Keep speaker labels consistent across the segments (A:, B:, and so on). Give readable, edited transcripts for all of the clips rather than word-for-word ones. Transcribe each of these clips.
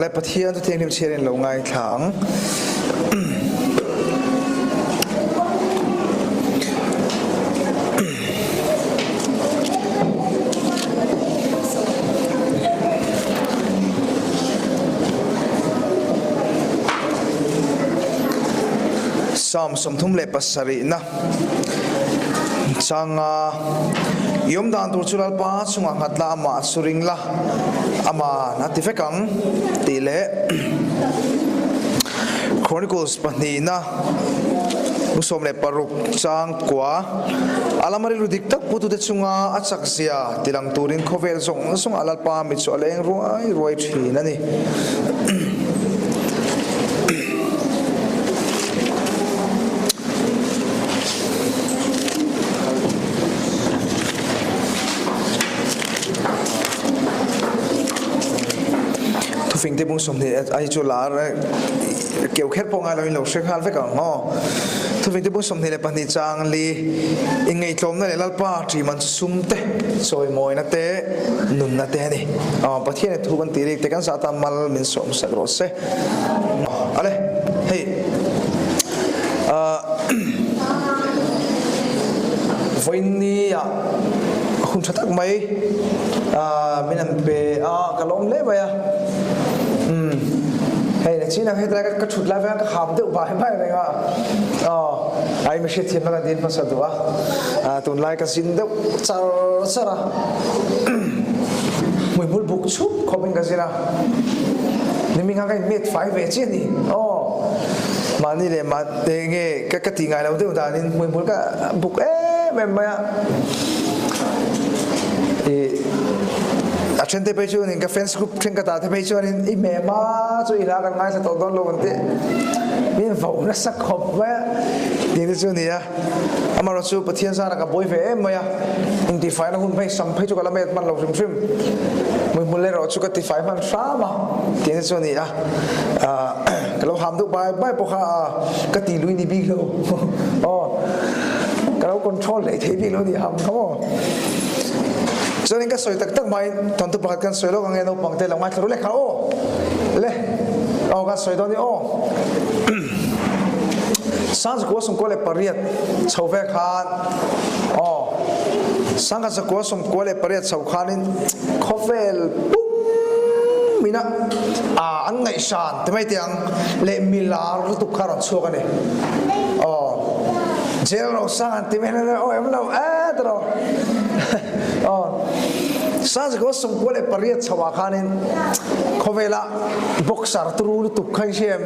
A: Le Pathian chu thianghlim chhiarin lo ngaithla ang. Psalm 37na changa i awm dan tur chu Lalpa chungah nghat la amah chu ring la Aman a ti vek ang tih leh Chronicles pahnihna 16 chang kua a lama rilru dik tak putute chunga a chak zia tilang turin khawvel zawng zawng a Lalpa mi chu a leng ruai ruai thin a ni. Thufing te bung 20 ai chu lar keu kher pawh ngai loin lo hre nghal vek ang aw. Thufing te bung 22 chang li inngaihtlawmna leh Lalpa ṭi man chu sum te chawimawina te nunna te a ni. Aw Pathian in thu kan tih rik te kan zah tan mal min sawm sak rawh se. Ale hei Vawiinni ah hun tha tak mai min an pe a, ka lawm hle mai a. Umm hei na chin ang hetlai ka thut lai vek a ka kham deuh bai bai reng a. Aw ai mi hriatthiam na kan din hmasa duh a, tunlai ka zin deuh char char a. Hmuihmul buk chhup khawp in ka zin a. Nimin khan ka in met fai ve chiah a ni. Aw mahni leh mah enge ka ka tih ngai lo deuh danin hmuihmul ka buk em em mai a. Ih a then te phei chuanin ka fans group thenkhat ah te phei chuanin i hmehma chu i hla kan ngaithla tawh dawn lo an tih min vo nasa khawp mai a tih te chu a ni a. Amaherawh chu Pathian zara ka buai ve em mai a, intifaina hun phei sam phei chu ka la met hman lo hrim hrim. Hmuihmul erawh chu ka tifai hman hram a tih te chu a ni a. Ka lo ham deuh bai bai pawh kha ka ti lui ni bik lo. Aw ka lo control leh thei bik lo ni ham kha maw. Chuanin ka sawi tak tak mai thawnthu pakhat kan sawi lawk ange naupang te lo ngaithla ru leh kha aw le aw kan sawi dawn ni aw. Sangzakua 18 chho ve khan aw Sangzakua 18 chho khanin khawvel pum ina a an ngaihsan ti mai tiang leh milar lutuk kha rawn chhuak a ni. Aw jail ro sang an ti mai na aw em lo e tiro. Aw Sangzakua 18 chho ah khanin khawvela Boxer turu lutuk kha i hria em?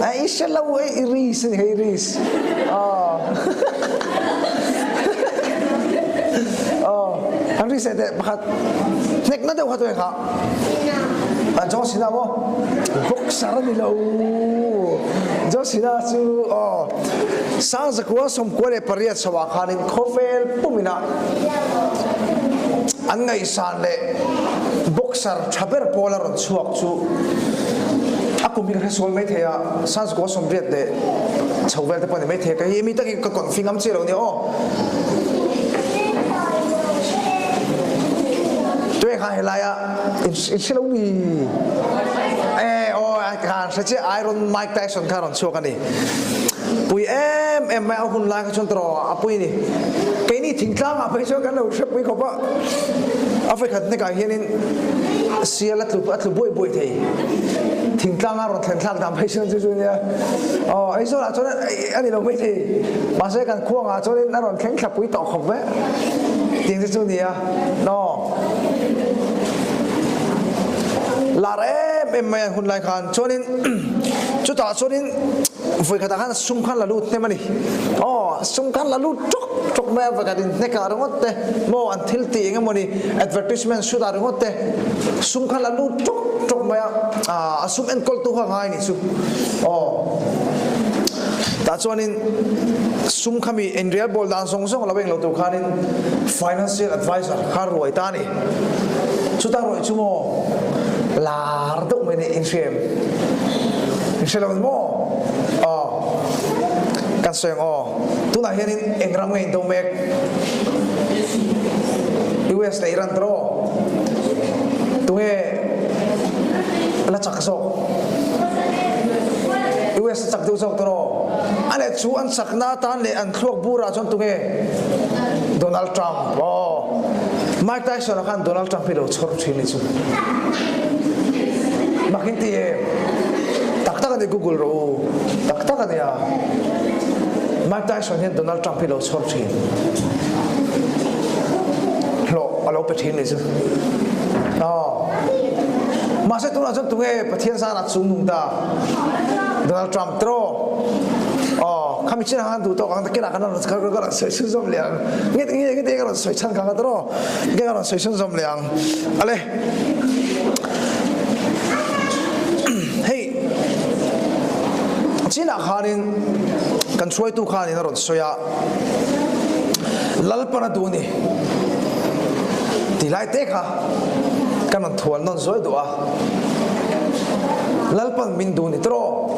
A: A i hre lo e i ris ani hei ris. Aw. Aw. An ris e teh pakhat hnek na deuh kha tu e kha. A John Cena maw? Boxer ani lo. John Cena chu aw 1918 chho ah khanin khawvel pumina An ngaihsan leh boxer tha ber pawl a rawn chhuak chu a kum hi ka hre sual mai thei a, Sanskua 80 leh chho vel te pawh a ni mai thei a, kei hi mi takin ka confi ngam chiah lo nia aw. Tuai kha helaia in hre lo mi? E aw ka han hre chiah Iron Mike Tyson kha a rawn chhuak a ni. Pui em em mai a hun lai kha chuan tawh a pui ni. Keini thingtlang ah phei chuan kan lo hre pui khawp a, a vawikhat hnekah hianin sial a tlu a tlu buai buai thei. Thingtlang a rawn thlen thlak dan phei chuan chu chu nia. Aw Aizawl ah chuan a ni lo mai thei. Mahse kan khuang ah chuanin a rawn thleng thla pui tawh khawp vek. Tiang te chu nia. Aw lar em em mai a hun lai khan chuanin chutah chuanin Vawikhatah khan sum khan la lut hnem a ni. Aw, sum khan la lut ṭawk ṭawk mai a, vawikhat inhnekah ringawt te, maw an thil tih eng emaw ni, advertisement shoot ah ringawt te, sum khan la lut ṭawk ṭawk mai a, a sum enkawltu kha ngai ni chu. Aw, tah chuanin sum kha mi inrial bawl dan zawng zawng lo eng lo tur khanin financial advisor kha ruai ta a ni. Chuta ruai chu maw lar deuh mai nih inhria em? Inhria lo ni maw? Aw, kan sawi ang aw. Tunah hianin eng ram nge indo mek? US leh Iran tawh aw. Tunge zawk? US a chak deuh zawk tawh A leh chu an chakna atan leh an thluak burah chuan tunge? Donald Trump. Aw. Mike Tyson a khan Donald Trump hi lo chhawr thin ni chu. Makin ti em? Tak tak ani Google ro u. Tak tak ania. Mike Tyson hian Donald Trump hi lo chhawr thin. Hlawh a lo pe thin ni chu. Aw. Mahse tunah chuan tunge Pathian zan a chungnung ta? Donald Trump tro. Aw, khami chin han duh tawk ang takin kan rawn ka rawn sawi chhunzawm leh ang. Nge nge nge ka rawn sawi chhan kha tro. Nge ka rawn sawi chhunzawm leh ang. Ale. Hei chinah khanin kan hruaitu khanin a rawn sawi a. Lalpan a duh ni. Ti lai te kha kan rawn thual nawn zuai duh a. Lalpan min duh ni tawh.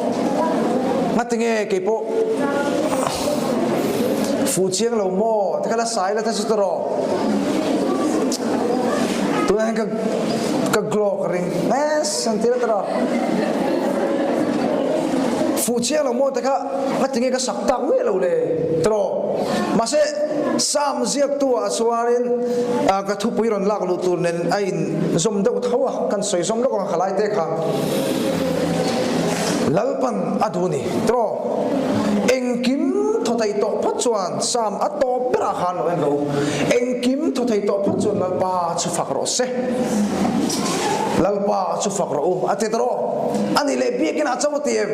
A: Ngatinge kei pawh fuh chiang lo maw te kha la sai la ta chu tawh. Tunah hian ka ka glow ka ring. Yes, an ti la tawh. Fuh chiang lo maw te kha ngatinge ka sak tak miah lo le tawh. Mahse Psalm ziaktu ah chuanin ka thupui rawn lak luh tur nen a in zawm deuh tho a, kan sawi zawm lawk ang khalai te kha Lalpan a duh ni tawh engkim thaw thei tawh phawt chuan Psalm a tawp berah khan lo en ro engkim thaw thei tawh phawt chuan Lalpa chu fak rawh se Lalpa chu fak rawh u a ti tawh ani leh biakin a cho a ti em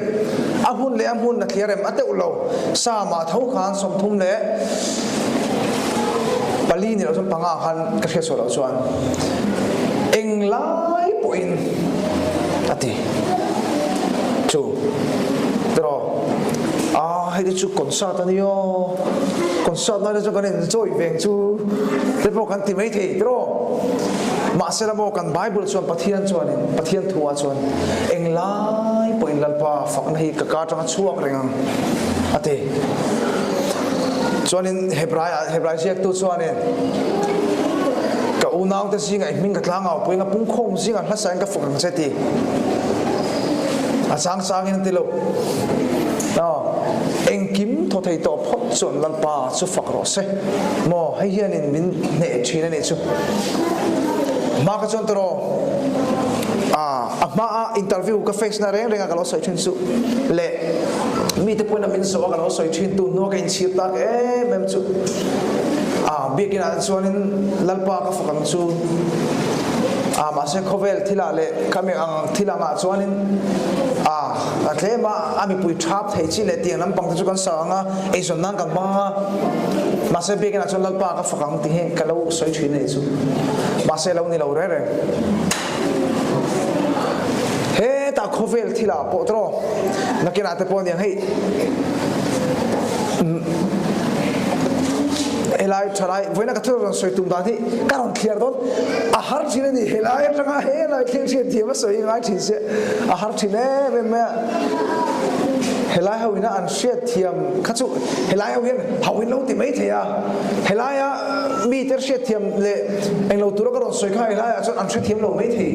A: a hun leh a hmun a thliar em a teuh lo Psalm ah tho khan 30 leh pali ni lo chuan panga khan ka hriat sual loh chuan englai pawhin a ti chu tiraw a hei te chu concert a nia concert na te chu kan enjoy veng chu te pawh kan ti mai thei tiraw mahse la maw kan bible chuan pathian chuanin pathian thu ah chuan englai pawhin lalpa fakna hi ka ka atanga chhuak reng ang a ti Chuanin Hebrai ah Hebrai ziaktu chuanin ka unaute zingah i hming ka tlangau puiin a pungkhawm zingah hlasain ka fak ang che ti. A chang changin a ti lo. Engkim thaw thei tawh phawt chuan Lalpa chu fak rawh se. Maw hei hianin min hneh thin a nih chu. Hma ka chuan tawh a hma a interview ka face na reng reng a ka lo sawi thin chu leh Mite pawhin a min zawh a ka lo sawi thin tu hnua ka inchhir tak em em chu a biakin ah chuanin Lalpa ka fak ang chu a mahse khawvel thilah leh khami ang thil angah chuanin a a tlem a a mipui thap thei chi leh tiang lampang te chu kan sa ang a eizawn nan kan hmang ang a mahse biakin ah chuan Lalpa ka fak ang tih hi ka lo sawi thin a nih chu mahse lo ni lo reng reng. Hetah khawvel thilah pawh tawh nakinah te pawh aniang hei helai thalai vawiina ka thil rawn sawi tum dan hi ka rawn thliar dawn a har thin a ni helai atanga helai thil hriat thiam a sawi ngai thin se a har thin em em mai a helai ho ina an hriat thiam kha chu helai ho hian ho in lo ti mai thei a helaia mite hriatthiam leh englo tura ka rawn sawi kha helaiah chuan an hrethiam lo maithei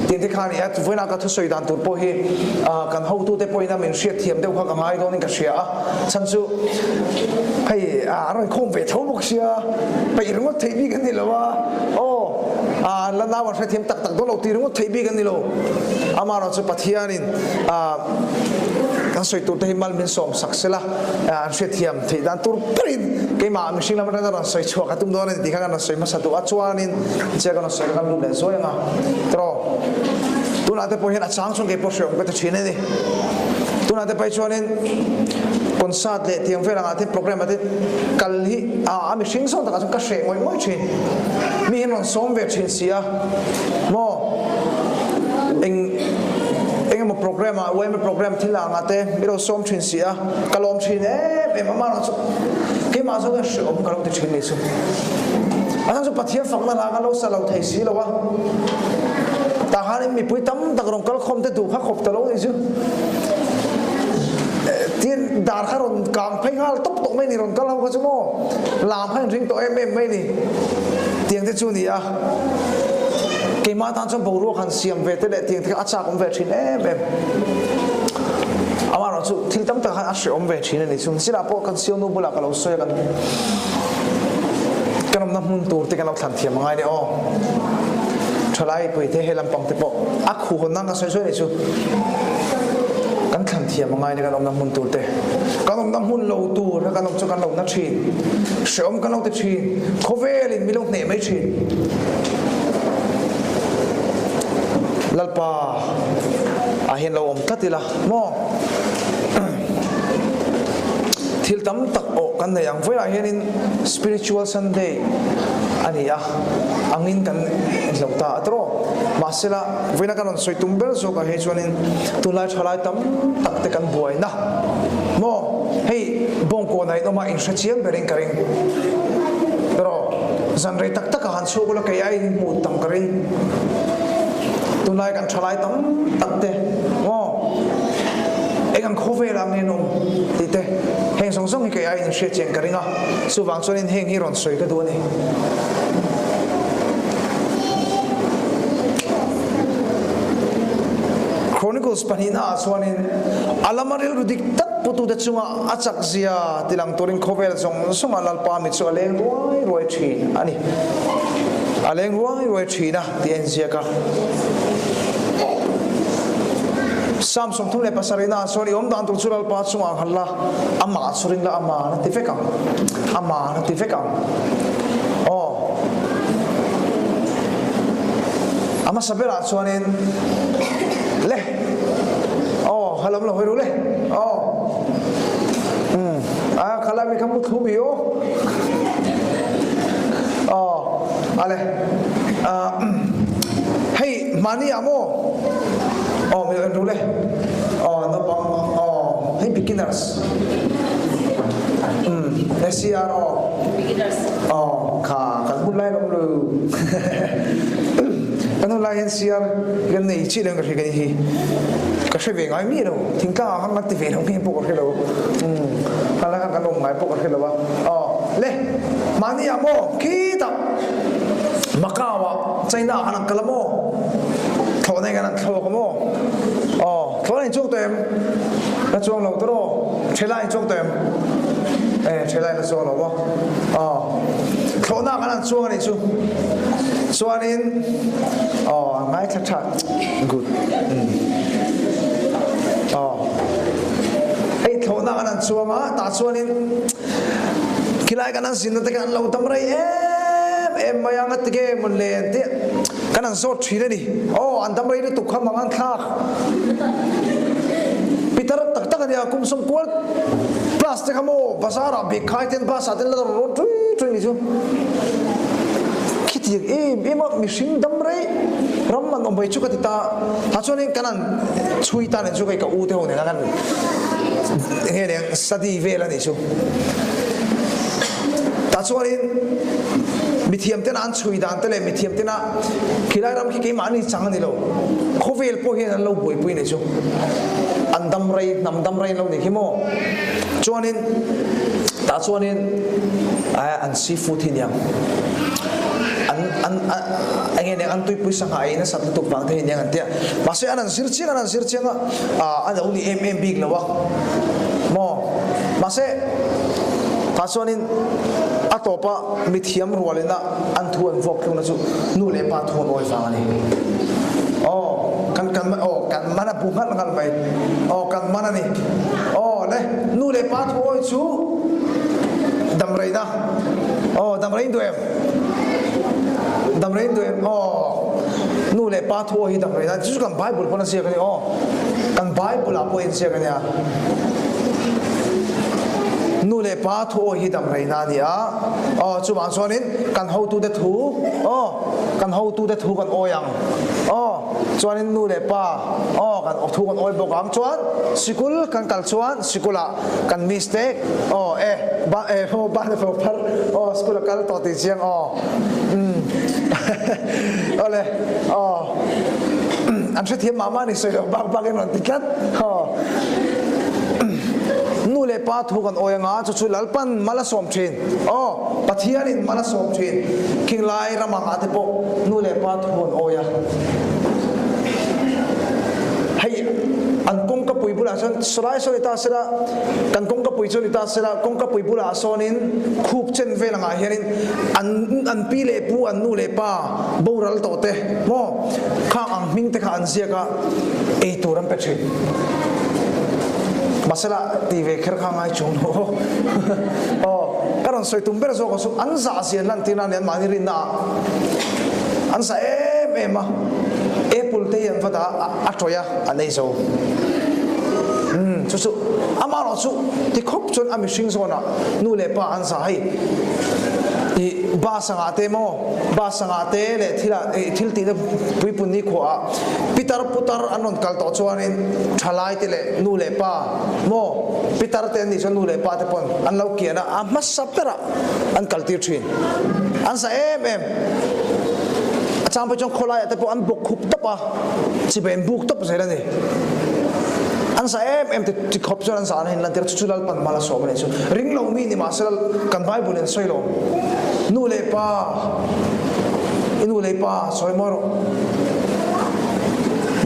A: tih te kha a ni a, vawiinah ka thusawi dan tur pawh hi kan hotute pawhin a min hriatthiam deuh kha ka ngai dawnin ka hria a, chhan chu hei an rawn khawm ve tho bawk sia, peih ringawt theih bik an ni lo a, aw an la nau an hrethiam tak tak dawn lo tih ringawt theih bik an ni lo, amaherawhchu Pathianin kan sawi turte hi mal min sawm sak sela an hriatthiam theih dan tur berin keimah mihring lam atanga rawn sawi chhuak a tum dawn a ni tih kha kan rawn sawi hmasa duh a chuanin chiah kan rawn sawi kan lut leh zuai anga tawh tunah te pawh hian a chang chuan kei pawh hreawm ka ti thin a ni tunah te pawh hi chuanin concert leh tiang vel angah te program ah te kal hi a a mihring zawn takah chuan ka hreh ngawih ngawih thin mi hian rawn sawm ve thin si a maw eng engemaw program ah yma program thil angah te mi lo sawm thin si a Ka lawm thin em em amah erawh chu keimah zawk hian hreawm ka lo ti thin ni chu. A chhan chu Pathian fakna hla kha lo sa lo thei si lo a. Tah khanin mipui tam tak rawn kal khawm te duh kha khawp ta lo ni chu. Tin dar kha rawn kang phei nghal tawp tawh mai ni rawn kal ho kha chu maw lam kha in ring tawh em em mai ni. Tiang te chu ni a. Keimah tan chuan boruak han siam ve te leh tiang te kha a chak awm ve thin em em. Amaherawh chu thil tam tak khan a hreawm ve thin a ni. Chung chilah pawh kan siamnu bulah ka lo sawi a kan kan awmna hmun tur te kan lo thlan thiam angai nia aw. Thalai puite he lampang te pawh a khu hawn nan ka sawi sawi a nih chu. Kan thlan thiam angai nia kan awmna hmun tur te. Kan awmna hmun lo tur kha kan awm chu kan lo na thin. Hreawm kan lo ti thin. Khawvelin mi lo hneh mai thin. Lalpa ah hian lo awm tlat ila maw? Thil tam tak awh kan nei ang. Vawilah hianin Spiritual Sunday a ni a, angin kan hlo ta a tawh. Mahsela, vawiina kan rawn sawi tum ber zawkah hi chuanin tunlai thalai tam tak te kan buaina maw? Hei Bawngkawnah in awm a, inhre chiang berin ka ring. Erawh zan rei tak takah han chhuak ula kei aiin hmuh tam ka ring. Tunlai kan thalai tam tak te maw eng ang khawvel ah nge an awm tih te heng zawng zawng hi kei aiin inhriat chian ka ring a, chuvang chuanin heng hi rawn sawi ka duh a ni. Chronicles pahnihna ah chuanin a lama rilru dik tak putute chunga a chak zia tilang turin khawvel zawng zawngah Lalpa mi chu a leng ruai ruai thin a ni. A leng ruai ruai thin a tih a inziak a. Psalm 37 ah chuan i awm dan tur chu Lalpa chungah nghalh la, amah chu ring la, aman a ti vek ang. Aman a ti vek ang. Aw. A hmasa berah chuanin le aw halam lo hawi ru le aw um a khala mi kha mu thu mi aw aw ale hei mani ah maw aw mi en ru le aw naupang aw hei beginners um SCR aw
B: beginners
A: aw kha kan hun lai lawm lu Kan hun lai hian siar kan nei chiah lo in ka hria ka ni hi. Ka hre ve ngai miah lo. Thingtlang ah khan kan ti ve lo nge pawh ka hre lo. Umm khan lai khan kan awm ngai pawh ka hre lo a. Aw le mahni ah maw khitah Macau ah China ah khan an kal a maw? Thlawhna in kan an thlawk a maw? Aw thlawhna in chuang tawh em? La chuang lo tawh aw. Thela in chuang tawh em? E thela in la chuang lo maw? Aw thlawhna ah khan an chuang a nih chu. Chuanin aw a ngaithla tha good aw hei thlawhna kan an chuang a tah chuanin khilai kan an zinna te khan an lo dam rei em em mai a ngati nge mawn le an tih kan an zawt thin a ni aw an dam rei lutuk kha mang an thlak pitar tak tak a nia kum sawmkual plus te kha maw bazar ah bag khai ten bus ah ten la rawn tui tui ni chu Khitiang em em a mihring dam rei ram an awm mai chu ka ti ta. Tah chuanin kan han chhui ta nen chu kei ka u te ho nen khan enge nen study vel a nih chu. Tah chuanin mithiam tena an chhui dan te leh mithiam tena khilai ram khi keimahni chang a ni lo. Khawvel pawh hian an lo buaipui nih chu. An dam rei hnam dam rei an lo nih khi maw. Chuanin tah chuanin an seafood hi niang an an enge niang an tuipui sangha ei nasat lutuk vang te hi niang an tia mahse an an zir chiang an an zir chiang a a lo ni em em bik lo a maw mahse tah chuanin a tawpa mithiam rualina an thu an vuak thlungna chu nu leh pa thu an awi vang a ni aw kan kan aw kan man a bu nghalh nghalh mai aw kan man a ni aw le nu leh pa thu awi chu Damreina aw damrein duh em damrein duh em aw nu leh pa thu hi damreina chu kan bible pawn a ziak ani aw kan bible ah pawh in ziak ania nu leh pa thu hi damreina ani a aw chuvang chuanin kan hotute thu aw kan hotute thu kan awi ang aw chuanin nu leh pa aw kan thu kan awi bawk ang chuan sikul kan kal chuan sikulah kan mistake aw e ba e ho ba na fo phar aw school a kal tawh tih chiang aw um ole aw an hrethiam mah mah ni sawi lo bak bak in rawn ti tlat aw nu. Nu leh pa thu kan awi anga chu chu Lalpan mal a sawm thin. Aw, Pathianin mal a sawm thin. Khing lai ram angah te pawh nu leh pa thu an awi a. Hei an kawngkapui bulah chuan sawlai saw ni ta sela, kan kawngkapui chu ni ta sela, kawngkapui bulah sawnin khup chen vel angah hianin an an pi leh pu an nu leh pa boral tawh te maw khang ang hming te kha an ziak a ei tur an pe thin. Mahsela ti ve kher kha ngai chung lo aw ka rawn sawi tum ber zawk chu an zah zian lan tir nan mahni rinna ah an zah em em a apple te hi an va dah a a tawih a an ei zo umm chu chu amaherawh chu ti khawp chuan a mihring zawnah nu leh pa an zah hei ih bus angah te maw bus angah te leh thil ah ih thil tihna puipun ni khuaah Pitar putar an rawn kal tawh chuanin thalai te leh nu leh pa maw pitar te an nih chuan nu leh pa te pawn an lo kian a, a hmasa berah an kal tir thin. An za em em. A chang phei chuan khawlaiah te pawh an bawk khup tawp a, chibai an buk tawp zel a ni. An za em em ti ti khawp chuan an zahna hi an lantir a, chu chu Lalpan mal a sawm a nih chu. Ring lo mi ni mahse kan Bible in sawi lo. Nu leh pa I nu leh pa sawi mawi rawh.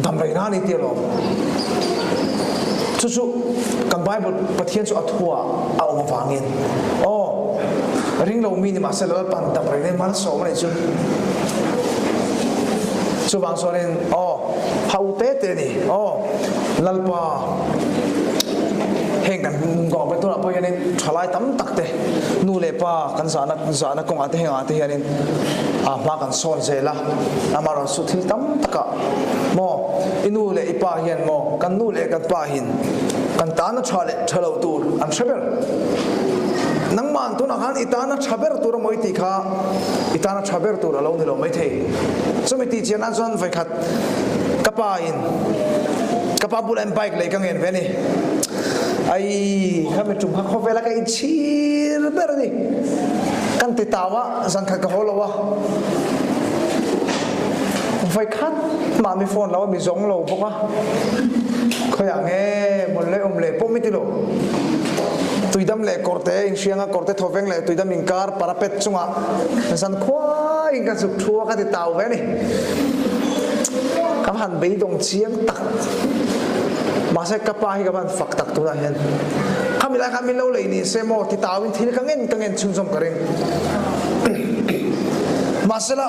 A: Dam rei na ni tia lawm. Chu chu kan Bible Pathian chu a thua a awm avangin aw ring lo mi ni mahse Lalpan dam rei nei malsawm a nih chu. Chuvang chuanin aw ho te te ni aw Lalpa heng kan gawng pe tunah pawh hianin thalai tam tak te nu leh pa kan zahna zahna kawngah te hengah te hianin a hma kan sawn zel a, amaherawhchu thil tam takah maw i nu leh i pa hian maw kan nu leh kan pa hin kan tana tha leh tha lo tur an hre ber. Nangmah tunah khan i tana tha ber tur amaw i tih kha i tana tha ber tur a lo ni lo maithei. Chumi tih chian nan chuan vawikhat ka pa in ka pa bulah in bike lei ka ngen ve a ni. Ai khami tum kha khawvela ka inchhir ber a ni. Kan ti tau a, zan khat ka haw lo a. Vawi khat mah mi phone lo a, mi zawng lo bawk a. Khawiah nge mawn leh awm leh pawh mi ti lo. Tuidam leh kawrte inhriang a, kawrte thawveng leh tuidam inkar parapet chungah zan khuaiin ka zuk thu a, ka ti tau ve a ni. Ka va han beidawng chiang tak. Mahse ka pa hi ka van fak tak tunah hian khami lai khan min lo lei ni se maw ti tauin thil ka ngen ka ngen chhunzawm ka ring. Mahsela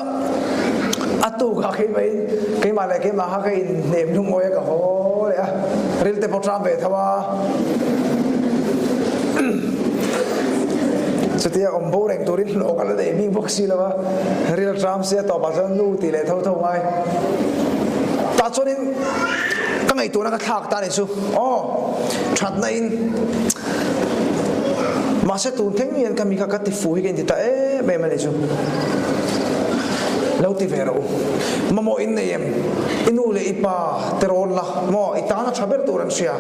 A: a tukah keimah in keimah leh keimah kha ka in hnem lungawi a ka haw leh a ril te pawh tram ve tho a. Chutia awm bo reng turin hlawh ka la nei bik bawk si lo a ril tram sia tawpah chuan nu tih leh tho tho ngai. Tah chuanin ka ngaihtuahna ka thlak ta nih chu aw thatna in mahse tun thleng hian ka mi kha ka ti fu hi ka inti ta em em a nih chu lo ti ve rawh u mamawh in nei em i nu leh i pa te rawn la maw i tana tha ber tur an hria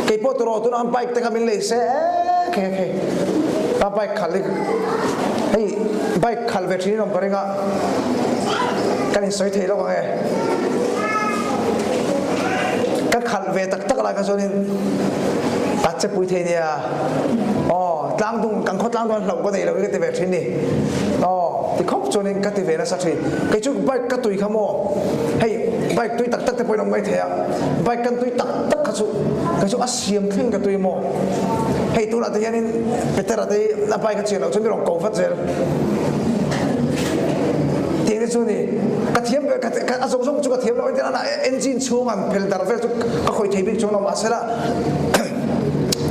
A: kei pawh tawh rawh tunah an bike te kha min lei se e khe khe a bike khalh hi hei bike khalh ve thin in awm ka ring a kan insawi thei lawk ang e. Ka khalh ve tak tak lai kha chuanin ka che pui thei nia. Aw, tlang dung kan khaw tlang dung hlauh ka nei lo hi ka ti ve thin ni. Aw, ti khawp chuanin ka ti ve nasa thin. Kei chu bike ka tui kha maw hei bike tui tak tak te pawhin awm mai thei a. Bike kan tui tak tak kha chu kei chu a siam thleng ka tui maw. Hei tunah te hianin Petera te hi a bike a chian loh chuan mi rawn ko vat zel. Tiang te chu ni ka thiam ber ka a zawng zawng chu ka thiam lo engtin a engine chhung an phel dar vel chu ka khawih thei bik chuang lo mahsela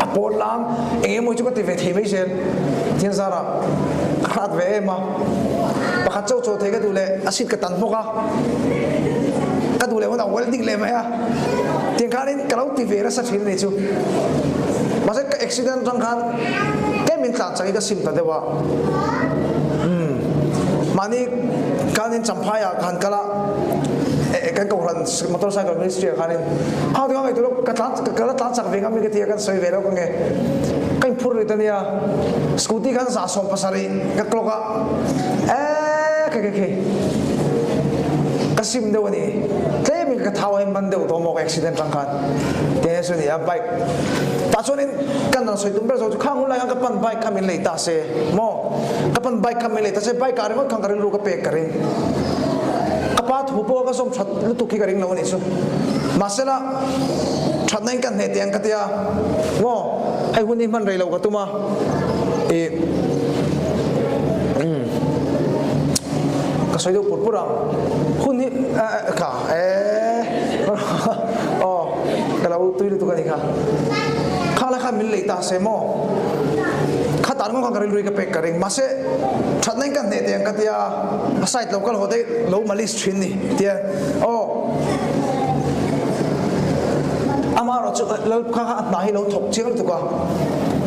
A: a pawn lam eng emaw chu ka ti ve thei mai zel thian zara ka hrat ve em a pakhat chauh chaw thei ka duh leh a seat ka tan hmawk a ka duh leh hunah welding leh mai a tiang khanin ka lo ti ve nasa thin ani chu mahse ka accident atang khan tlem in tlan chak hi ka sim ta deuh a umm mahni khanin champhai ah khan kal a kan kohhran motorcycle ministry ah khanin hau te ngai tur ka tlan ka la tlan chak ve ngam mi ka ti a kan sawi ve lo ka nge ka in phur rit ania scooty khan za 70 ka clock a e khe khe khe ka sim deuh ani tlem in ka. ka thau a inman deuh tawh maw ka accident tang khan te chu ni a bike tah chuanin kan dan sawi tum ber zawk chu khang hun lai khan ka pan bike kha min lei ta se maw ka pan bike kha min lei ta se bike ah ringawt khan ka rilru ka pek ka ring ka pa thu pawh ka zawm that lutuk hi ka ring lo anih chu mahsela thatna in kan hneh teh ang ka tia maw hei hun hi hman rei lo ka tum a i Ka sawi deuh pur pur ang. Hun hi kha eh aw ka lo tui lutuk a ni kha. Kha la khan min lei ta se maw? Kha tan ngawt khan ka rilru hi ka pek ka ring. Mahse thatna in ka hneh teh ang ka tia a side lo kal haw daih lo malis thin ni tia aw amaherawh chu lal kha kha a hna hi lo thawk chiang lutuk a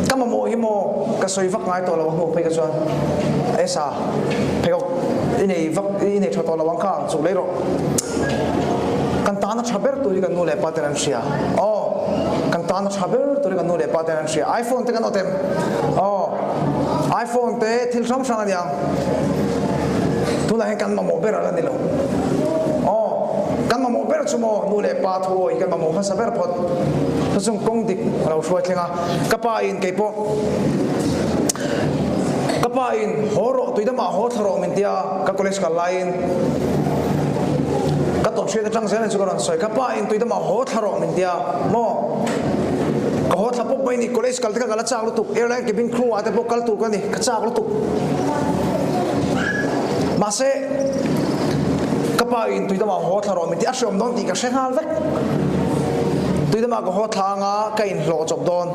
A: ka mamawh hi maw ka sawi vak ngai tawh lo a hnu phei ka chuan esa Pheikhawk i nei vak i nei tha tawh lo ang kha chuk lei rawh. Kan tan a tha ber tur hi kan nu leh pa ten an hria. Aw, kan tan a tha ber tur hi kan nu leh pa ten an hria. iPhone te kan awt em? Aw, iPhone te thil hrang hrang a niang. Tunah hian kan mamawh ber a la ni lo. Aw, kan mamawh ber chu maw nu leh pa thu aw hi kan mamawh hmasa ber phawt. Chusung kawng dik a lo hruai thleng a. Ka pa in kei pawh Ka pa in haw rawh tui damah haw thla rawh min tia ka college kal laiin ka tawn hriat atang zel chu ka rawn sawi ka pa in tui damah haw thla rawh min tia maw ka haw thla pawp mai ni college kal te kha ka la chak lutuk airline cabin crew ah te pawh kal tur ka ni ka chak lutuk mahse ka pa in tui damah haw thla rawh min tia a hreawm dawn tih ka hre nghal vek tui damah ka haw thla anga ka inhlawh chawp dawn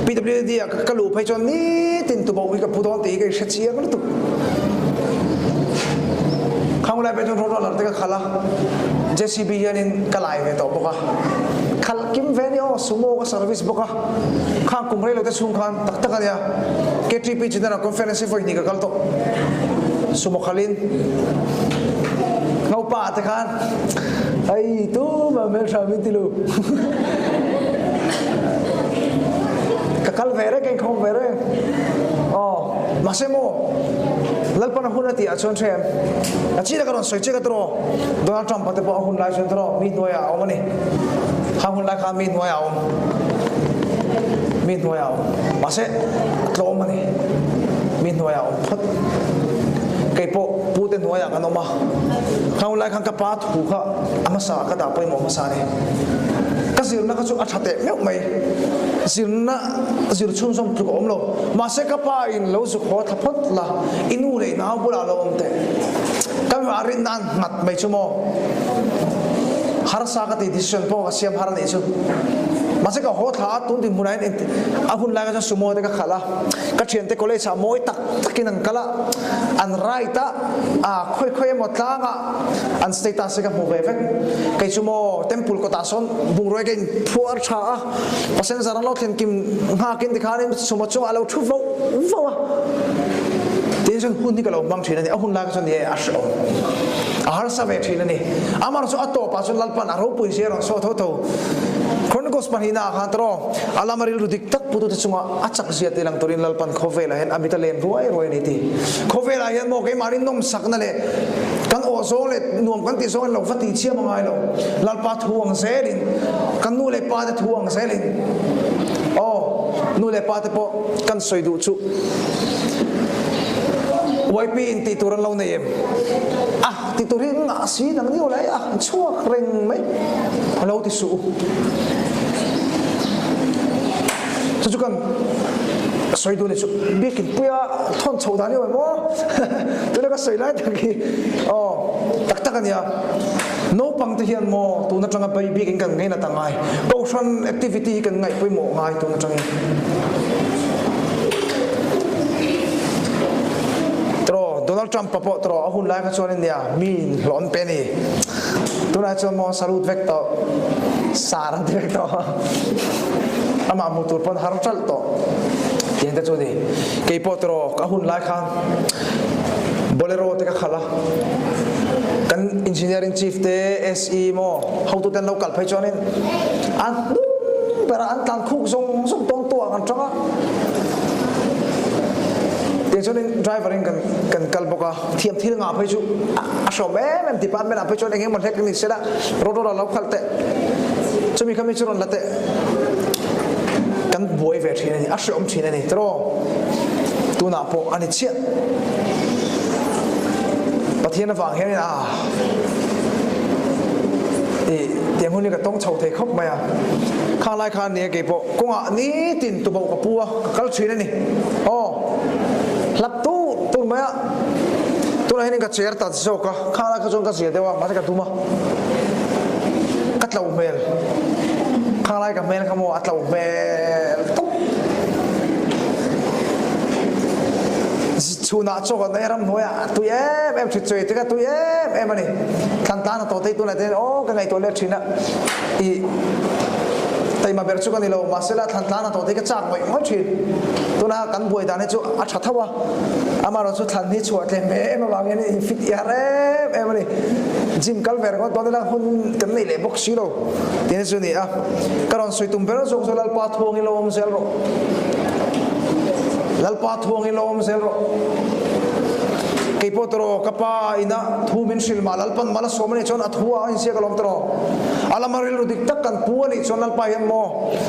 A: PWD ah ka luh phei chuan nitin tuboh hi ka pu dawn tih hi ka inhre chiang lutuk. Khang lai phei chuan road roller te ka khalh a, JCB hianin ka lai ve tawh bawk a. Khalh kim ve nia aw, Sumo ka service bawk a. Khang kum rei lo te chhung khan tak tak a nia. KTP General Conference hi vawi hnih ka kal tawh. Sumo khalhin Ngopa te khan Hei tumah hmelhram in ti lo. Ka kal ve reng ka inkhawm ve reng. Aw, mahse maw Lalpan a hun a tih ah chuan hrem a chi laka rawn sawi che ka tawh Donald Trump a te pawh a hun lai chuan tawh mi hnuaiah a awm a ni. Kha hun lai khan mi hnuaiah a awm. Mi hnuaiah a awm. Mahse a tlawm a ni. Mi hnuaiah a awm phawt. Kei pawh pu te hnuaiah kan awm a. Kha hun lai khan ka pa thu kha a hmasa ka dah pawimawh hmasa a ni. Ka zirna kha chu a tha teh meuh mai. Zirna zir chhunzawm tluk a awm lo. Mahse ka pa in lo zuk haw thla phawt la, i nu leh i nau bulah lo awm teh. Ka mipa rinna an nghat mai chu maw. Harsa ka ti decision pawh ka siam har a nih chu. Mahse ka haw thla a, tun dinhmunah hian a hun lai kha chuan sumo te ka khalh a. Ka thiante college ah mawi tak takin an kal a, an ride a, ah khawi khawi emaw tlangah an status hi ka hmu ve vek. Kei chu maw temple kawtah sawn bungrua ka inphuar tha a, passenger an lo thlen kim nghakin tikhanin sumo chungah a lo thu voh voh a. Tin chuan hun hi ka lo hmang thin a ni, a hun lai kha chuan ni e a hrehawm, a harsa ve thin a ni. Amaherawhchu a tawpah chuan Lalpan a ropui zia a rawn sawi tho tho. Chronicles pahnihna ah khan tawh a lama rilru dik tak putute chunga a chak zia tih lang turin Lalpan khawvelah hian a mit a len ruai ruai a ni ti. Khawvelah hian maw keimah rinawmsakna leh kan awh zawng leh nuam kan tih zawng in lo va tih chiam a ngai lo. Lalpa thu ang zelin, kan nu leh pa te thu ang zelin aw nu leh pa te pawh kan sawi duh chu YP in tih tur an lo nei em? A ti tur hi ngah si nang ni awlai a chhuak reng mai a lo ti suh u. Chu chu kan sawi duh ni chu biakin puia thawn chho dan hi awm maw tuna ka sawi lai tak hi aw tak tak ania naupang te hian maw tun atanga bai biakin kan ngaina ta ngai kohhran activity hi kan ngaih pawimawh ngai tun atangin Tro Donald Trump pa pawh tro a hun lai kha chuan ania mi in hlawh an pe a ni tunah chuan maw salute vek tawh sar an ti vek tawh amah hmuh tur pawn har ṭalh tawh tiang te chu ni kei pawh tro ka hun lai khan bolero te ka khalh a kan engineering chief te SE maw hotu ten lo kal phei chuanin an hnung berah an tlan khuk zawng zawng tawn tuah an ṭang a. Tiang chuanin driver in kan kan kal bawk a, thiam thil ngah phei chu a hrawm em em department ah phei chuan eng emaw hlek ni sela road road ah lo khalh teh chumi kha mi chu rawn la teh kan buai ve thin a ni, a hreawm thin a ni tiraw tunah pawh a ni chiah Pathian avang hianin a i tiang hun hi ka tawng chho thei khawp mai a, khang lai khan nia keipawh kawngah nitin tuboh ka pu a ka kal thin a ni. Aw, hlap tur tur mai a, tunah hianin ka chair ta zawk a, kha lai kha chuan ka zia deuh a, mahse ka dum a, ka tlo hmel, khang lai ka hmel kha maw a tlo hmel tawp. Chhunah chaw kan ei ramhnuaiah a tui em em thin, chawi te kha tui em em a ni, thlan tan a tawh thei tunah te hian aw ka ngaihtuah let thin a, ih taima ber chu ka ni lo, mahse la thlan tlan a tawh thei ka chak ngawih ngawih thin. Tuna kan buai dan hi chu a tha tho a, amaherawh chu thlan hi chhuah tlem ve em avangin in fit i har em em a ni. Gym kal ve ringawt dawn ila hun kan neih leh bawk si lo tih hi chu a ni a. Ka rawn sawi tum ber zawk chu Lalpa thuangin lo awm zel rawh. Lalpa thuangin lo awm zel rawh. Kei pawh tawh ka pa ina thu min hrilh mah Lalpan mal a sawm a nih chuan a thu ah a inziak alawm tawh. A lama rilru dik tak kan pu a nih chuan Lalpa hian maw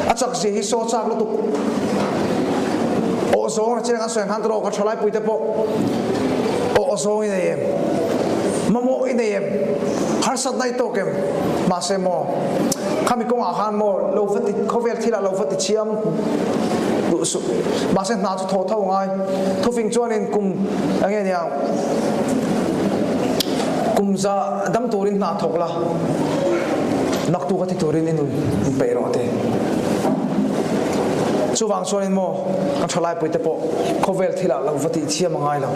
A: a chak zia hi saw chak lutuk. Awh zawng a chiang an sawi ang khan tawh ka thalai pui te pawh awh zawng i nei em? Mamawh i nei em? Harsatna i tawk em? Mahse maw khami kawngah khan maw lo va ti khawvel thilah lo va ti chiam duh suh. Mahse hna chu thaw tho ngai. Thufing chuanin kum enge nia kum za dam turin hna thawk la naktuk a thi turin i nun peih rawh te. Chuvang chuanin maw kan thalai puite pawh khawvel thilah lo va tih thiam a ngai lo.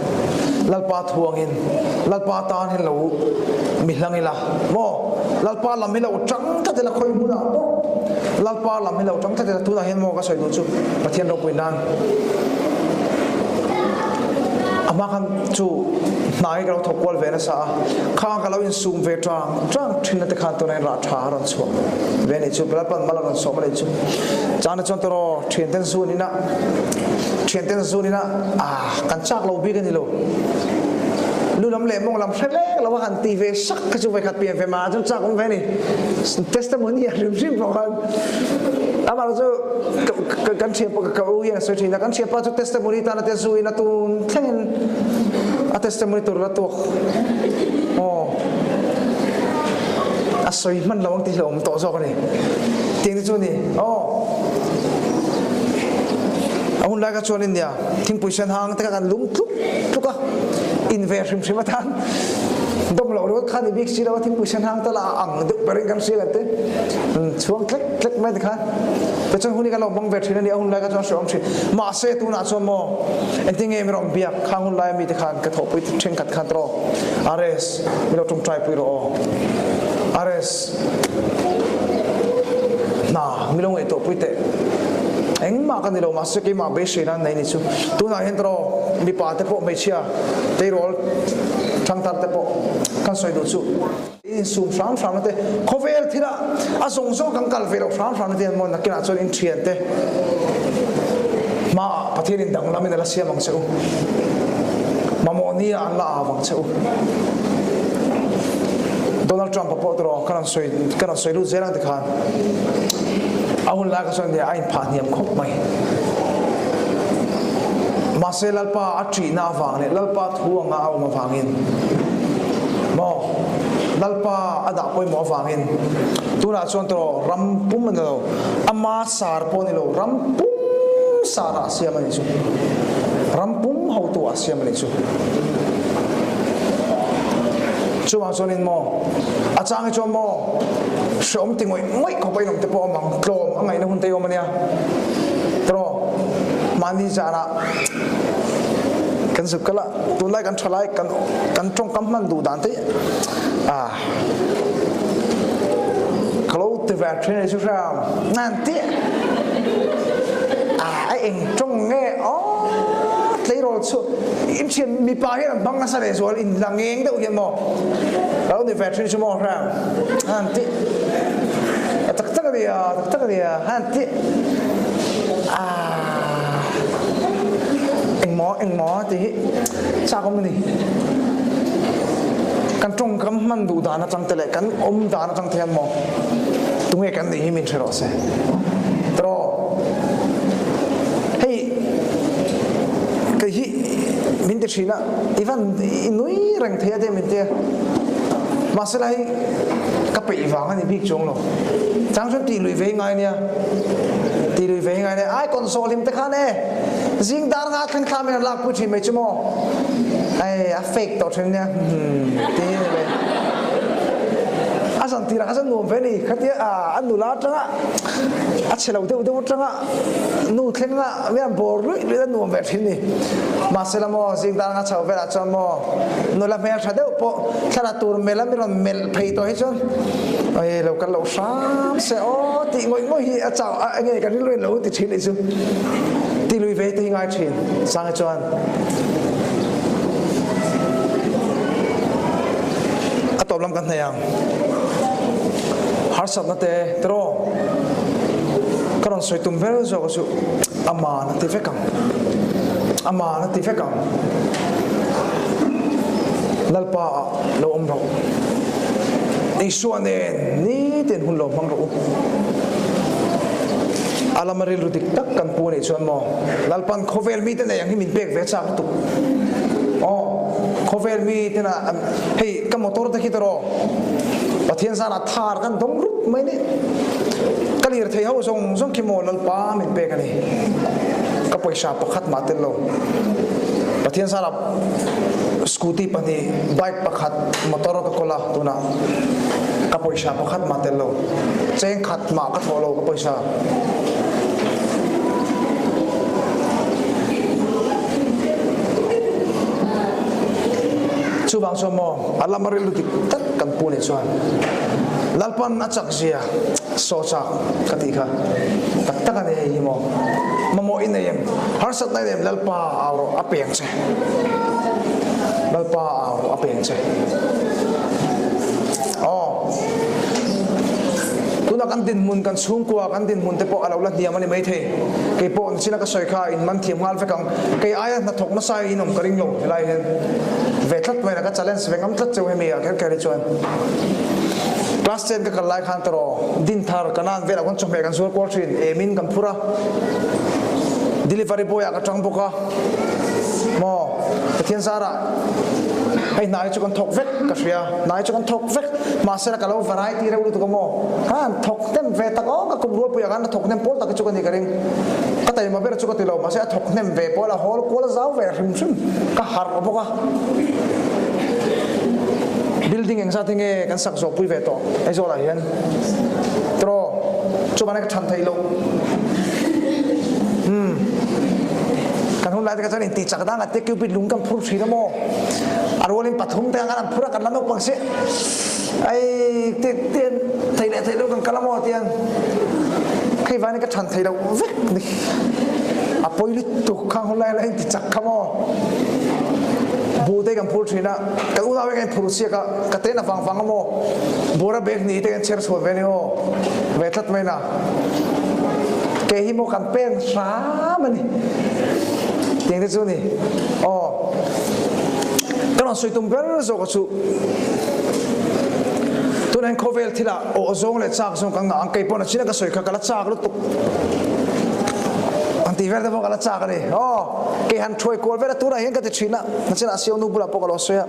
A: Lalpa thuangin Lalpa tan hin lo mi hlang ila maw Lalpa lam hi lo tang tlat ila khawi hmunah pawh Lalpa lam hi lo tang tlat ila tunah hian maw ka sawi duh chu Pathian ropui nan ama khan chu hna hi ka lo thawk kual ve nasa a khang ka lo insum ve tang tang thin na te khan tunah hian rah tha a rawn chhuak ve ni chu Lalpan mal a rawn sawm a ni chu chana chuan tawraw thian ten zun ina thian ten zun ina a kan chak lo bik ani lo lu lam leh mawng lam hre lek lo a han ti ve sak kha chu vekhat pian ve ma chu chak awm ve ni testimony a hrim hrim pawh khan amah chu kan thian pa ka u hian a sawi thin a kan thian pa chu testimony tan a te zu in a tun thlengin a testimony tur la tuak aw a sawi hman lo ang tih hlauhawm tawh zawk a ni tiang te chu a ni aw a hun lai kha chuan in nia thingpui sen hang te kha kan lum tluk tluk a in ve hrim hrim atan dawm lo ringawt kha ni bik si lo a thingpui sen hang tal a ang deuh berin kan hria kan te chhuang tlek tlek mai te khan te chuan hun hi kan lo hmang ve thin a ni a hun lai kha chuan hreawm thin mahse tunah chuan maw engtin nge mi rawn biak khang hun lai ami te khan ka thawhpui thenkhat khan tawh RS mi lo tawngtai pui rawh aw RS hna mi lo ngaihtuah pui teh engmah ka ni lo mahse keimah beisei nan nei ni chu tunah hian tawh mipa te pawh hmeichhia tleirawl thangthar te pawh kan sawi duh chu insum hram hram te khawvel thila a zawng zawng kan kal ve lo hram hram te hian maw nakinah chuan in thian te hmaah Pathian in danglam in a la siam ang che u mamawh ni ah an la av ang che u Donald Trump a pawh tawh kan rawn sawi kan rawn sawi lut zel ang ti khan a hun lai kha chuan a in phah hniam khawp mai mahse Lalpa a ṭihna avang leh Lalpa thu anga a awm avangin maw Lalpa a dah pawimawh avangin tunah chuan tawh ram pum a ni lo ama sar pawh a ni lo ram pum sarah a siam a ni chu ram pum hotu ah a siam a ni chu chuvang chuanin maw a chang hi chuan maw hreawm ti ngawih ngawih khawp a inawm te pawh awm ang tlawm a ngaihna hun te awm a nia tawh mahni zanah kan zuk kal a tunlai kan thalai kan kan tawngkam hman duh dan te a ka lo ti ve thin a ni chu hria nan ti a a eng tawng nge aw tleirawl chu in thian mipa hian an hmang nasa leh zual in la ngeng deuh hian maw ka lo ni ve thin chu maw hria han ti tak tak a nia tak tak a nia han ti a eng. Engmaw engmaw tih hi chak awm a ni. Kan tawngkam hman duh dan atang te leh kan awm dan atang te hian maw tunge kan nih hi min hre rawh se. Tiraw? Hei kei hi min ti thin a, i van i nui reng thei a te min ti a. Mahse la hei ka peih vang a ni bik chuang lo. Chang chuan tih lui ve ngai nia. Tih lui ve ngai nia. Ai konsol hlim te khan e. Zing dar nga thleng thla min an lak pui thin mai chu maw. Ai a fake tawh thin nia. Hmm ti hi ni ve. A zan tirah kha chuan nuam ve ni. Khatia a nula atanga a chhe lo deuh deuh atanga nu thlenga mi an bawr luih luih a nuam ve thin ni. Mahse la maw zing dar nga chho velah chuan maw nula hmel tha deuh pawh thla tur melh a mi rawn melh phei tawh hi chuan Oi lo kal lo hram se aw tih ngawih ngawih hi a chau a enge kan rilru in lo ti thin nih chu ti lui ve te hi ngai thin sang hi chuan a tawp lam kan hnei ang harsatna te tiraw ka rawn sawi tum ber zawk chu aman a ti vek ang aman a ti vek ang lalpa ah lo awm rawh Isua nen nitin hun lo hmang rawh u. A lama rilru dik tak kan pu anih chuan maw Lalpan khawvel mite nei ang hi min pek ve chak lutuk. Aw, khawvel mi tena hei ka motor te khi tawh Pathian zanah thar kan dawng rup mai ni. Ka lir thei ho zawng zawng khi maw Lalpa min pek a ni. Ka pawisa pakhat mah tel lo. Pathian zanah Scooty pahnih, bike pakhat, motor ka kawl a, tunah ka pawisa pakhat mah tel lo. Cheng khat mah ka thawh lo ka pawisa. Chuvang chuan maw, a lam a rilru dik tak kan pu nih chuan Lalpan a chak zia saw chak ka tih kha tak tak a ni hei hi maw. Mamawh i nei em? Harsatna i nei em? Lalpa au rawh a peng che. Lalpa au a peng che. Aw. Tuna kan dinhmun kan chhungkua kan dinhmun te pawh a lo la hniam a ni maithei. Kei pawh nichina ka sawi kha in man thiam nghal vek ang. Kei aia hnathawk nasa in awm ka ring lo helai hian ve tlat mai na ka challenge ve ngam tlat cheu hemi ah kher kher hi chuan. Class 10 ka kal lai khan tawh dinthar kanan velah khan chawhmeh kan zuar kual thin emin kan phur a. Delivery boy ah ka tang bawk a. Maw Pathian zarah hei hna hi chu kan thawk vek ka hria hna hi chu kan thawk vek mahse ka lo variety reuh lutuk a maw khan thawk hnem ve tak aw ka kum rualpui ah khan a thawk hnem pawl tak hi chu ka ni ka ring ka taima ber chu ka ti lo mahse a thawk hnem ve pawl a hawl kual zau ve hrim hrim ka harh bawk a building engzat hi nge kan sak zawh pui ve tawh Aizawl ah hian tiraw chuvangin ka chhan theih loh umm kan hun lai te kha chuan intih chak dang ate cupid lung kan phur thin a maw a rualin pathum te ang khan an phur a kan la naupang si ai te te thei leh thei lo kan kal a maw tiang hei vangin ka chhan thei loh vek ni a pawi lutuk khang hun lai la inti chak kha maw buh te kan phur thin a kan unau hi kan inphur chiak a ka ten a vang vang a maw Bura bag ni te kan chher chhuah ve ni aw ve tlat mai na ke hi maw kan pen hram ani tiang te chu ni aw ka rawn sawi tum ber zawk chu tunan khawvel thila aw zawng leh chak zawng kan ngah ang kei pawh na china ka sawi kha ka la chak lutuk an ti vel te pawh ka la chak ani aw kei han thuai kual vel a tunah hian ka ti thin a na china a siau nu bulah pawh ka lo sawi a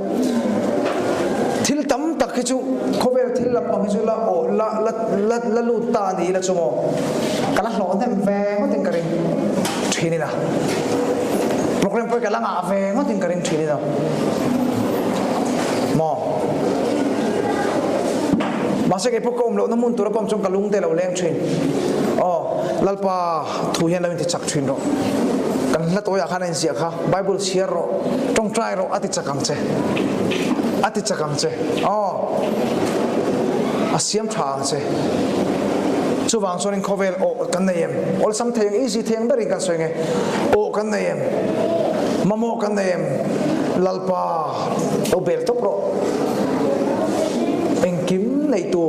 A: Thil tam tak hi chu khawvel thil lampang hi chu la aw la la la la lut ta a ni ila chu maw ka la hlawh hnem ve ngawtin ka ring thin ina program pawh ka la ngah ve ngawtin ka ring thin ina maw mahse kei pawh ka awm lohna hmun tura ka awm chuan ka lung te lo leng thin aw lalpa thu hian lo inti chak thin rawh kan hla tawiah khan a inziah kha bible chhiar rawh tawngtai rawh a ti chak ang che a ti chak ang che aw a siam tha ang che chuvang chuanin khawvel aw kan nei em awlsam thei ang easy thei ang berin kan sawi nge aw kan nei em mamawh kan nei em lalpa lo bel tawp rawh engkim neitu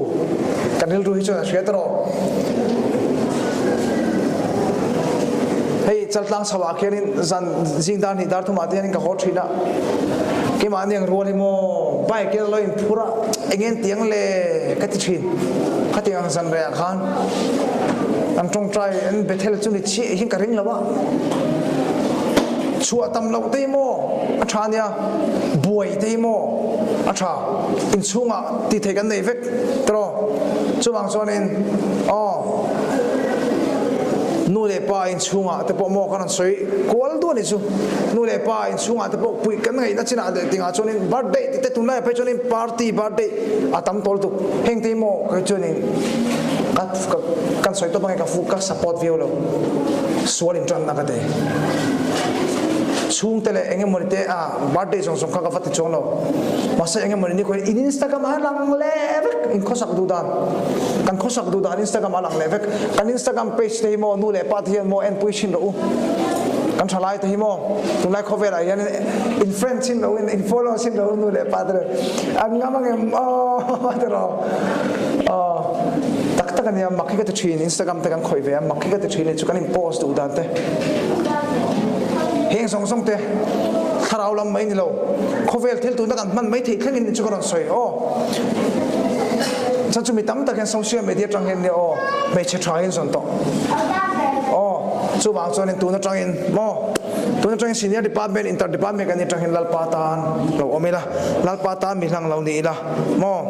A: kan rilru hi chuan a hria ta rawh. Hei Chaltlang chho ah khianin zan zing dar hnih dar thum ah te hianin ka haw thin a, keimahni ang rual hi maw bike in a lo inphur a, eng en tiang le ka ti thin. Khatiang ang zan reh ah khan an tawngtai an Bethel chu ni chiah hian ka ring lo a, chhuah tam loh te hi maw a tha ania, buai te hi maw a tha, inchhungah tih theih kan nei vek tiraw chuvang chuanin aw. Nu leh pa inchhungah te pawh maw kan rawn sawi kual duh a nih chu. Nu leh pa inchhungah te pawh puih kan ngaihna chinah leh tingah chuanin birthday tih te tunlaiah phei chuanin party birthday a tam tawl tuk. Heng te hi maw kei chuanin ka kan sawi tawp ange ka fu ka support viau lo. Sual intanna ka ti. Chhungte leh eng emawni te a birthday zawng zawng kha ka va ti chuang lo. Mahse eng emawni ni khawiin in Instagram ah lang leh vek in khawsak duh dan. Kan khawsak duh dan Instagram ah lang leh vek. Kan Instagram page te hi maw nu leh pa te hian maw enpui thin rawh u. Kan thalai te hi maw tunlai khawvelah hian in friend thin rawh u in follow thin rawh u nu leh pa te an ngam angem aw ti rawh. Aw tak tak ania mak hi ka ti thin Instagram te kan khawih ve a mak hi ka ti thin chu kan in post duh dan te. Heng zawng zawng te thlarau lam mai ni lo khawvel thil tuna kan hman mai theih thlengin chu ka rawn sawi aw. Chan chu mi tam tak hian social media tang hian nia aw hmeichhe tha hian zawn tawh aw chuvang chuanin tun atangin maw tun atangin senior department inter department kan nih atang hian lalpa tan lo awm ila lalpa tan mi hlang lo ni ila maw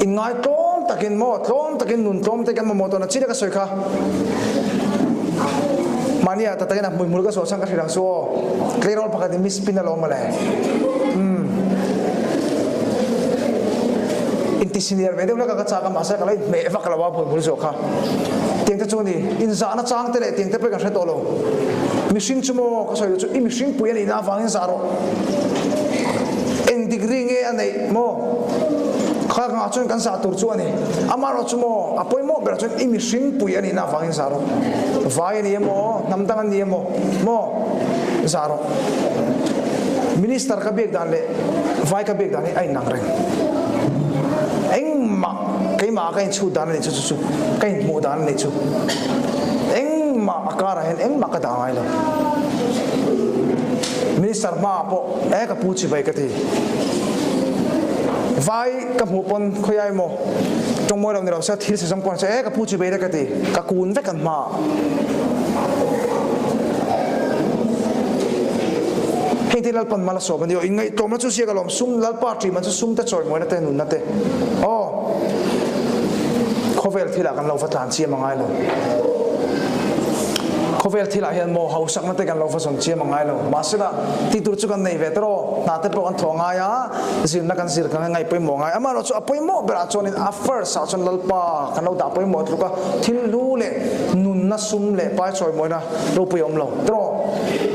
A: inngai tlawm takin maw tlawm takin nun tlawm te kan mamawh tawhna chi ka sawi kha mahnia ta takin a hmuihmul ka saw chang ka hrilh ang chu aw tleirawl pakhat in miss pin alawm mawle umm inti senior ve deuh hlek a ka chak a mahse ka lo inhmeh vak lo a hmuihmul zawh kha tiang te chu ani inzahna chang te leh tiang te pawh kan hre tawh lo mihring chu maw ka sawi duh chu i mihring pui a nihna avangin zah rawh eng degree nge a neih maw kha kangah chuan kan zah tur chu a ni amaherawh chu maw a pawimawh berah chuan i mihring pui a nihna avangin zah rawh vai a ni emaw hnam dang a ni emaw maw zah rawh. Minister ka biak dan leh vai ka biak dan hi a inang reng. Engmah keimah ka inchhut dan a nih chu chu chu ka inhmuh dan a nih chu. Engmah a karah hian engmah ka dah ngai lo. Minister hmaah pawh e ka pu chibai ka ti. Vai ka hmuh pawn khawiah emaw tawngmawi lo ni lo se thil si zawng pawn se e ka pu chibai le ka ti. Ka kun vek an hmaah. Heng te Lalpan mal a sawm a ni aw. Inngaihtlawmna chu ziak alawm sum Lalpa ṭih man chu sum te chawimawina te nunna te aw khawvel thilah kan lo va tlan chiam a ngai lo. Khawvel thilah hian maw hausakna te kan lo va zawn chiam a ngai lo. Mahsela tihtur chu kan nei ve tawh hna te pawh kan thawh a ngai a, zirna kan zir kan ngaih pawimawh a ngai. Amaherawh chu a pawimawh berah chuanin a first ah chuan Lalpa kan lo dah pawimawh tluk a thil hlu leh nunna sum leh pai chawimawina ropui a awm lo tawh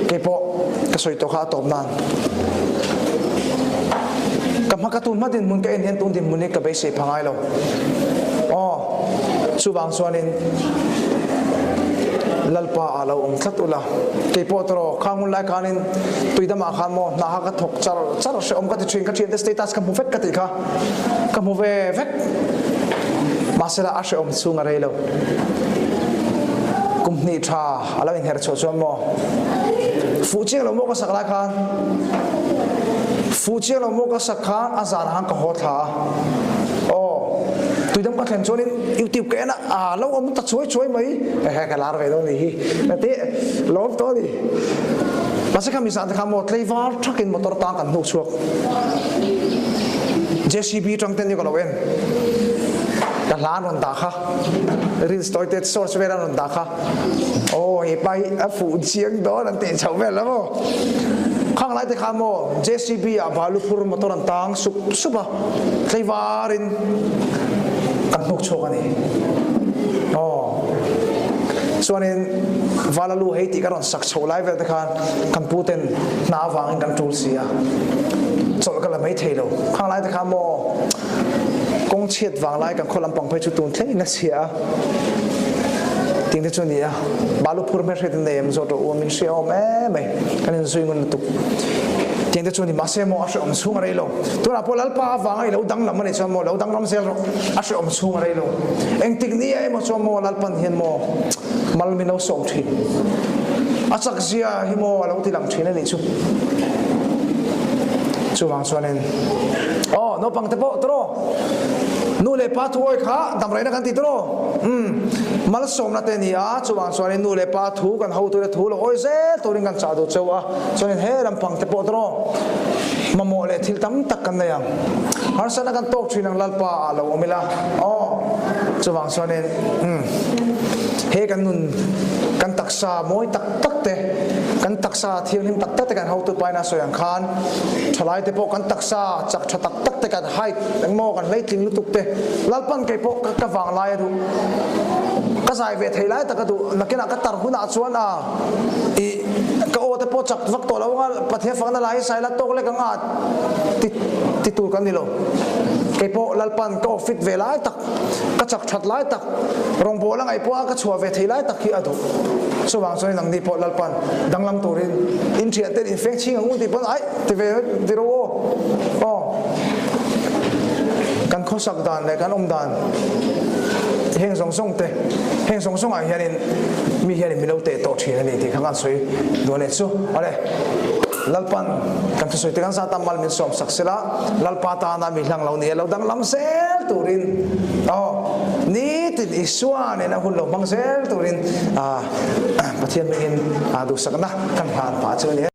A: keipawh ka sawi tawh kha a tawp nan ka hma ka tun hma dinhmun ka en hian tun dinhmun hi ka beisei pha ngai lo aw chuvang chuanin lalpa a lo awm tlat ula keipawh tawh khang hun lai khanin tuidamah khan maw hna kha ka thawk char char hrehawm ka ti thin ka thiante status ka hmu vek ka tih kha ka hmu ve vek mahsela a hrehawm chhung a rei lo Kum hnih tha a lo inher chhuah chuan maw fuh chiang lo maw ka sak lai khan fuh chiang lo maw ka sak khan a zan ah khan ka haw thla a aw tuidam ka thlen chuanin youtube ka en a a lo awm ta chuai chuai mai ehe ka lar ve dawn nih hi ka ti lawm tawh a ni mahse kha mi zan te khan maw tleivar thakin motor tang kan hnuk chhuak JCB tang ten ni ka lo en ka hla an rawn dah kha Reels tawi te source vel an rawn dah kha aw he pa hi a fuh chiang dawn an tih chhoh vel la maw khang lai te kha maw JCB ah balu phur motor an tang sup sup a tleivar in kan hnuk chhuak ani aw chuanin valalu hei tih ka rawn sak chhoh lai vel te khan kan pu ten hna avangin kan tul si a chawlh ka la mai thei lo khang lai te kha maw Kawng chhiat vanglai kan khaw lampang phei chu tun thleng in a chhia a. Ting te chu ni a. Balu phur hmel hriat in nei em zawt rawh u min hria awm em mai. Kan in zui ngun lutuk. Ting te chu ni mahse maw a hreawm chhung a rei lo. Tunah pawh Lalpa avanga i lo danglam a nih chuan maw lo danglam zel rawh. A hreawm chhung a rei lo. Engtik ni ah emaw chuan maw Lalpan hian maw mal min lo sawm thin. A chak zia hi maw a lo ti lang thin a nih chu. Chuvang chuanin aw naupang te pawh tawraw nu leh pa thu awi kha damraihna kan ti tawraw umm malsawmna te a ni a chuvang chuanin nu leh pa thu kan hotu te thu lo awi zel turin kan chah duh cheu a chuanin he lampang te pawh tawraw mamawh leh thil tam tak kan nei ang harsatna kan tawk thin ang Lalpa ah lo awm ila aw chuvang chuanin umm he kan nun kan taksa mawi tak tak te kan taksa thianghlim tak tak te kan hotu paina sawi ang khan thalai te pawh kan taksa chak tha tak tak te kan height engmaw kan hleitling lutuk te Lalpan kei pawh ka ka vang lai a duh ka zai ve thei lai tak a duh nakinah ka tar hunah chuan a i ka aw te pawh chak vak tawh lo anga Pathian fakna lai hi sai la tawk lek anga ti ti tur kan ni lo kei pawh Lalpan ka aw fit ve lai tak Ka chak that lai tak, rawngbâwl a ngaih pawha ka chhuah ve thei lai tak hi a duh. Chuvang chuan nangni pawh Lalpan danglam turin in ṭhian ten in feng chhing ang u tih pawn aih ti ve ti ro aw. Aw. Kan khawsak dan leh kan awm dan heng zawng zawng te, heng zawng zawngah hianin mi hianin min lo teh tawh ṭhin a ni tih kha kan sawi duh a ni chu. Awle. Lalpan kan thusawi te kan zat a mal min sawm sak sela, Lalpa tana mi hlang lo ni a lo danglam zel turin aw nitin Isua nena hun lo hmang zel turin Pathian hmingin duhsakna kan hlan pah chu a ni.